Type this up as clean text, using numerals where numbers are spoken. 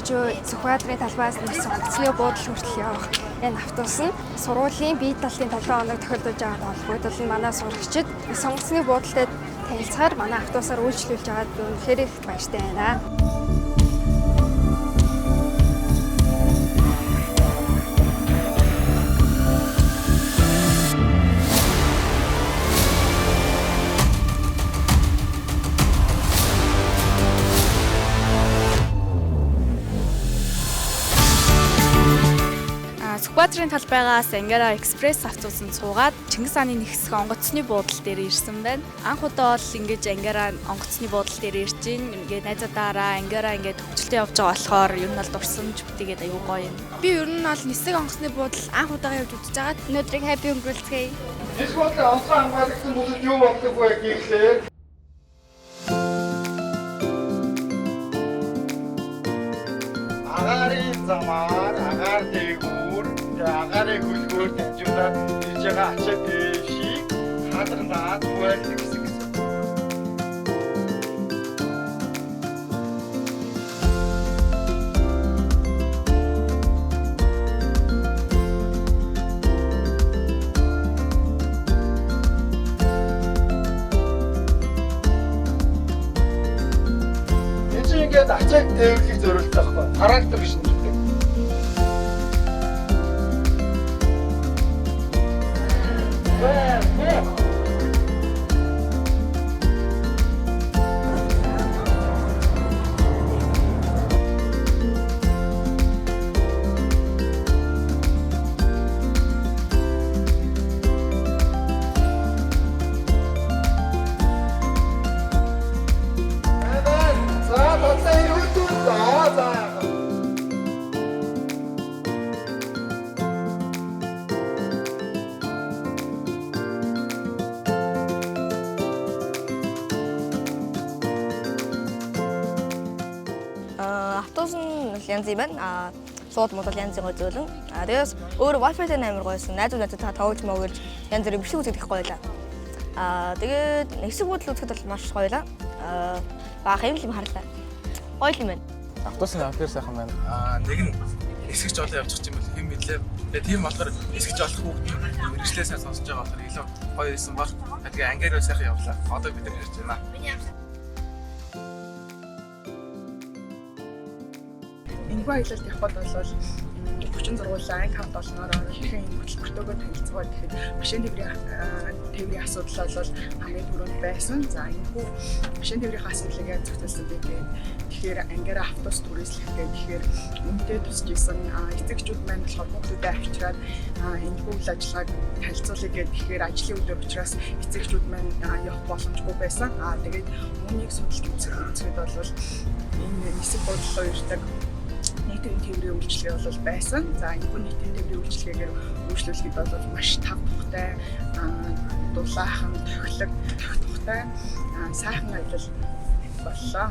Мужуу Сүхбаатарын талбайс нисэх онгоцны буудал хүртэл явах энэ автобус нь сургуулийн бие талын 7 хоног тохиолдуулж байгаа холбогдол нь манай сурагчид онгоцны буудалтай танилцахаар манай автобусаар үйлчлүүлж байгаад би үнэхээр их баяртай байна. Сүхбаатарын талбайгаас Ангара экспресс автобусанд суугаад Чингис хааны нэгсэх онгоцны буудал дээр ирсэн байна. Анх удаа бол ингэж Ангара онгоцны буудал дээр ирж гин. Ингээд найзуудаараа Ангара ингээд хөгжилтэй явж байгаа болохоор ер нь бол дурсамж бүтээгээд аюу гоё юм. Би ер нь бол нисэг онгоцны буудал анх удаага явж үзэж байгаа. Өнөөдрийг happy өнгөрүүлцгээе. Нисэх буудлын онцгой хамгаалагдсан бүсэд юу болдог вэ гэхлээр агаарын замаар, агаар дээгүүр, агаарын хөлгөөр дамжуулаад ирж байгаа ачаа дэвшийг хадарнаад хуваалдаг гэсэн гэсэн. Энд чинь ингээд ачааг тээвэрлэх зорилготой байхгүй. Характер гэж нэрдэг. За татлаа ирүүлдүү. За за. Автобус нь янз юм байна. Сууд мод бол янз гоё зөөлөн. Тэгээс өөр Wi-Fi-тэй амар гоёсэн. Найзууд найзуудаа тоглож моглож янз бүрийн бичлэг үзэх их гоёлаа. Тэгээд нисэх буудал үзэхэд бол маш гоёлаа. Баах юм л юм харлаа. Гоё юм байна. Автобус нь ампер сайхан байна. Нэг нь эсгэж олон явчих юм бол хэм мэдлээ. Тэгээ тийм болохоор эсгэж олох хүүхд нь мэргэжлээ сайн сонсож байгаа болохоор илүү гоё байсан баг. Тэгээ ангиар сайхан явлаа. Одоо бид нар ярьж байна. Энэхүү аялалд явхад бол 36 анги хамт олноороо хэрхэн энэ хөтөлбөртөөгөө танилцгаа гэхэд машин тээврийн асуудал бол хамгийн түрүүнд байсан. За энэхүү машин тээврийн асуудлыг яаж зохицуулсан бэ гэхэд тэгэхээр ангиараа автобус түрээслэхдээ тэгэхээр үнэтэй тусч исэн эцэг эхчүүд маань болохоор хүүхдүүдэд авчираад энэхүү үйл ажиллагааг танилцуулъя гэхэд тэгэхээр ажлын өдөр учраас эцэг эхчүүд маань явах боломжгүй байсан. Тэгээд үүнийг судалж үзэхэд бол энэ нисэх буудлын ирдэг нийтийн тээврийн үйлчилгээ бол байсан. За энэхүү нийтийн тээврийн үйлчилгээгээр үйлчлүүлэхэд бол маш тав тухтай, дулаахан, тохилог, тох тухтай сайхан аялал боллоо.